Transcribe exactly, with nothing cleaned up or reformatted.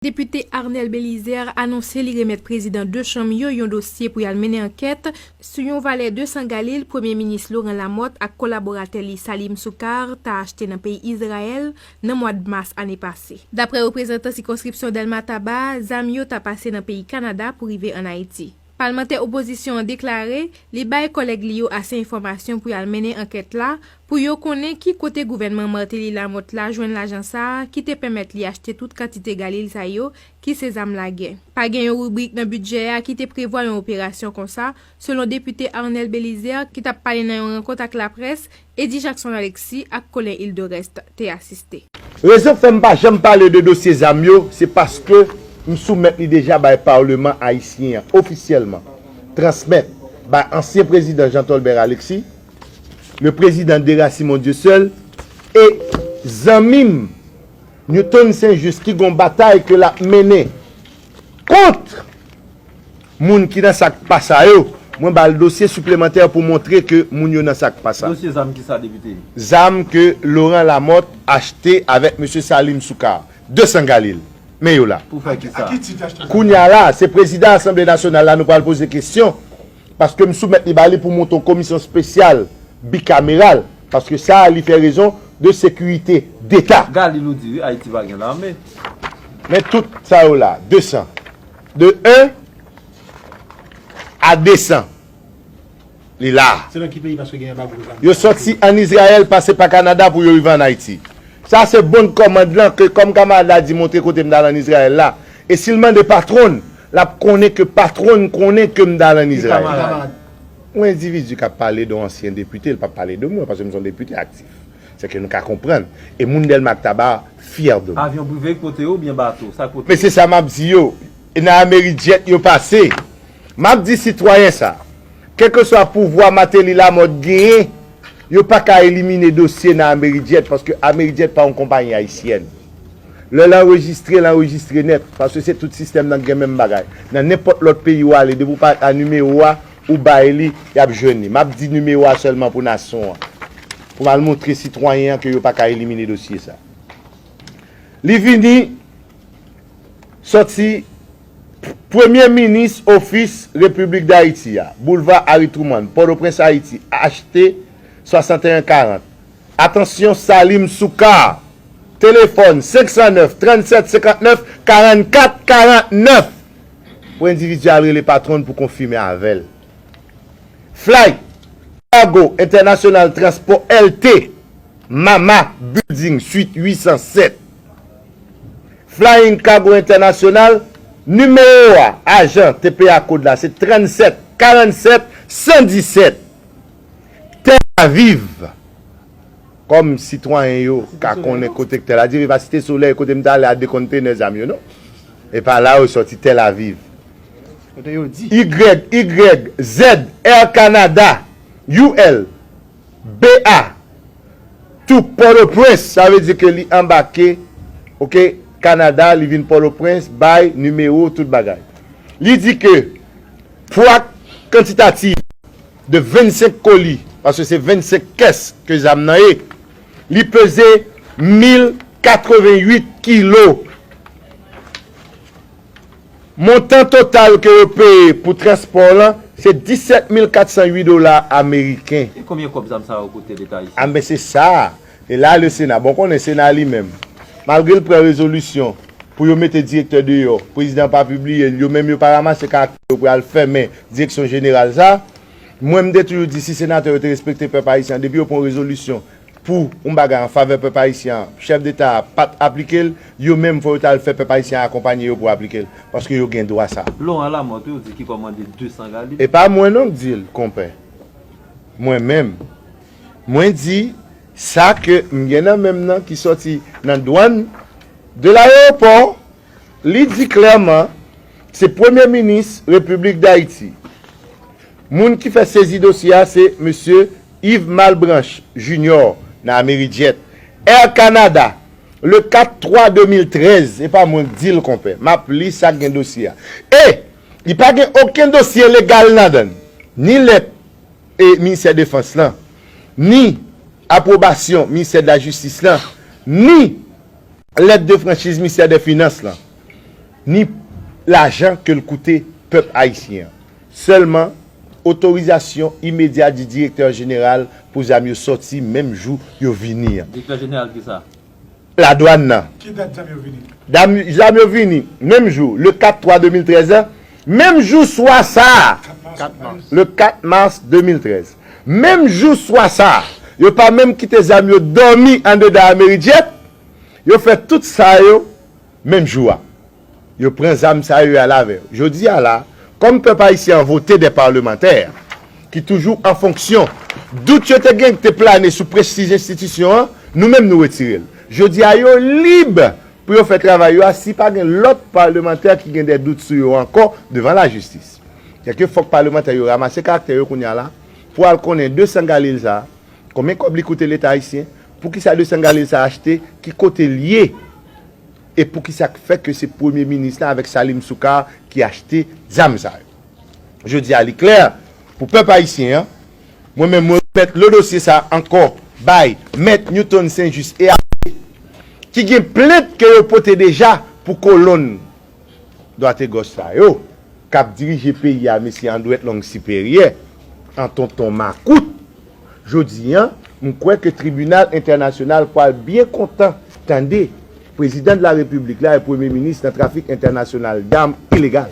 Depite Arnel Belizaire anonse li remèt prezidan de chanm yo yon dosye pou y al mennen ankèt sou yon valè de san galil Premye Minis Laurent Lamothe ak kolaboratè li Salim Soukar ta achte nan peyi Izrayèl nan mwa mas ane pase. Daprè reprezantan sikonskripsyon Dèlma Taba, zam yo ta pase nan peyi Kanada pou rive ann Ayiti. Palmantè opozisyon an deklare li bay kòlèg li yo ase enfòmasyon pou y al mennen ankèt la pou yo konnen ki kote gouvènman Martelly Lamothe la jwenn lajan sa a ki te pèmèt li achte tout kantite galil sa yo ki se zam lagè. Pa gen yon ribrik nan bidjè a ki te prevwa yon operasyon konsa, selon depite Arnel Belizaire ki t ap pale nan yon rankont ak laprès Eddy Jackson Alexis ak Colin Hilderest te asiste. Rezon k fè m pa janm pale de dosye zam yo, se paske m soumèt li deja bay Paleman ayisyen an ofisyèlman, transmèt bay ansyen prezidan Jean Tolbert Alexis, le président Dera Simon Dieuseul, e zanmi m Newton Saint Juste ki gon batay ke l ap mennen kont moun ki nan sa k pa sa yo, mwen ba l dosye siplemantè pou montre ke moun yo nan sa k pa sa. Dosye zam kisa, depite? Zam ke Laurent Lamothe achte avèk mesye Salim Soukar, de san galil. Men yo la. Pou fè kisa? Kounye a la, se prezidan Asanble Nasyonal la nou pral poze kesyon, paske m soumèt li ba li pou monte yon komisyon espesyal bikameral, paske sa a li fè rezon de sekirite deta. Galil ou di wi, Ayiti pa gen lame. Men tout sa yo la, de san. De en a de san. Li la. Se nan ki peyi, paske gen anbago zam? Yo sòti ann Izrayèl, pase pa Kanada pou yo rive ann Ayiti. Sa se bon kòmand lan ke kòm kamarad la di montre kote m t al ann Izrayèl la. E si l mande patwon l, l ap konnen ke patwon l konnen ke m t al ann Izrayèl. Yon endividi k ap pale de yon ansyen depite, l p ap pale de mwen, paske m se yon depite aktif. Se ke nou ka konprann. E moun Dèlma ak Taba fyè de mwen. Avyon prive k pote yo oubyen bato? Sa k pote yo? Men se sa m ap di yo. E nan Amerijet yo pase. M ap di sitwayen sa, kèlkeswa pouvwa Martelly Lamothe genyen, yo pa ka elimine dosye nan Amerijet, paske Amerijet pa yon konpayi ayisyèn. Lè l anrejistre, l anrejistre nèt, paske se tout sistèm nan k gen menm bagay. Nan nenpòt lòt peyi w ale, depi w parèt a nimewo a, ou bay li, y ap jwenn li. M ap di nimewo a sèlman pou nasyon an, pou m al montre sitwayen an ke yo pa ka elimine dosye sa. Li vini sòti Premye Minis Ofis Repiblik Dayiti a, Boulva Harry Truman, Pòtoprens, Ayiti, H T swasanteyen karant. Atansyon, Salim Soukar. Telefòn, senk san nèf, trannsèt, senkantnèf, karannkat, karannèf. Pou endividi a al rele patwon l pou konfime avè l. Fly Cargo International Transport L T, Mama Building, Suite uit san sèt. Flying Cargo International, nimewo a, ajan T P A kòd la, se trannsèt, karannsèt, san disèt. Tel Aviv, kòm sitwayen yo ka konnen kote k Tel Aviv, e pa Site Solèy kote m t ale a de kontenè zam yo, non. E pa la yo sòti, Tel Aviv. Kote yo di? Y, Y Z, Air Canada, U L, B A, tou Pòtoprens, sa vle di ke li anbake, oke, Kanada, li vin Pòtoprens, bay nimewo, tout bagay. Li di ke pwa kantitatif de vennsenk koli, paske se vennsenk kès ke zam nan ye, li peze mil katrevennuit kilo. Montan total ke yo peye pou transpò lan, se disèt mil katsan uit dola ameriken. E konbyen kòb zam sa yo koute Leta ayisyen? A, men se sa. E la, le Sena, bon, konnen Sena li menm, malgre l pran rezolisyon pou yo mete direktè deyò, prezidan pa pibliye l, yo menm yo pa ranmase karaktè yo pou y al fèmen direksyon jeneral sa. Mwen, m te toujou di, si senatè yo te respekte pèp ayisyen an, depi yo pran rezolisyon pou yon bagay an favè pèp ayisyen an, chèf deta a pa t aplike l, yo menm fò yo t al fè pèp ayisyen an akonpanye yo pou aplike l, paske yo gen dwa sa. Laurent Lamothe, wi, ou di ki kòmande de san galil. E pa mwen non k di l, konpè. Mwen menm, mwen di sa ke m gen nan men m nan ki sòti nan dwàn de layewopò, li di klèman, se Premye Minis Repiblik Dayiti. Moun ki fè sezi dosye a, se mesye Yves Malbranche Junior nan Amerijet. Air Canada, le kat twa de mil trèz, e pa mwen k di l, konpè. M ap li sa k gen dosye a. E li pa gen okenn dosye legal ladan l. Ni lèt e Ministè Defans lan, ni apwobasyon Ministè de la Jistis lan, ni lèt de franchiz Ministè dè Finans lan. ni lajan ke l koute pèp ayisyen an. Sèlman, otorizasyon imedya di direktè jeneral pou zam yo sòti menm jou yo vini an. Direktè jeneral ki sa? Ladwann nan. Ki dat zam yo vini? Dam, zam yo vini menm jou, le kat twa de mil trèz la, menm jou swa sa a, Kat mas. le kat mas de mil trèz. Menm jou swa sa a, yo pa menm kite zam yo dòmi andedan Amerijet, yo fè tout sa yo menm jou a. Yo pran zam sa yo al avè yo. Jodi a la, kòm pèp ayisyen an vote de palmantè ki toujou an fonksyon, dout yo te gen ki te plane sou prestij enstitisyon an, nou menm nou retire l. Jodi a yo lib pou yo fè travay yo a si pa gen lòt palmantè ki gen de dout sou yo ankò devan lajistis. Sèke fòk palmantè yo ranmase karaktè yo kounye a la pou al konnen de san galil sa a, konbyen kòb li koute Leta ayisyen, poukisa de san galil sa a achte, ki kote l ye, e poukisa k fè ke se premye minis la avèk Salim Soukar ki achte zam sa yo. Jodi a li klè pou pèp ayisyen an, mwen menm mwen remèt le dosye sa a ankò bay mèt Newton Saint Juste e Abbé, ki gen plent ke yo pote deja pou kolonn dwat e gòch sa yo k ap dirije peyi a, mesye Andrette Long Siperyè, an tonton makout. Jodi a, m kwè ke tribinal entènasyonal pral byen kontan tande prezidan de la repiblik la e premye minis nan trafik entènasyonal dam ilegal.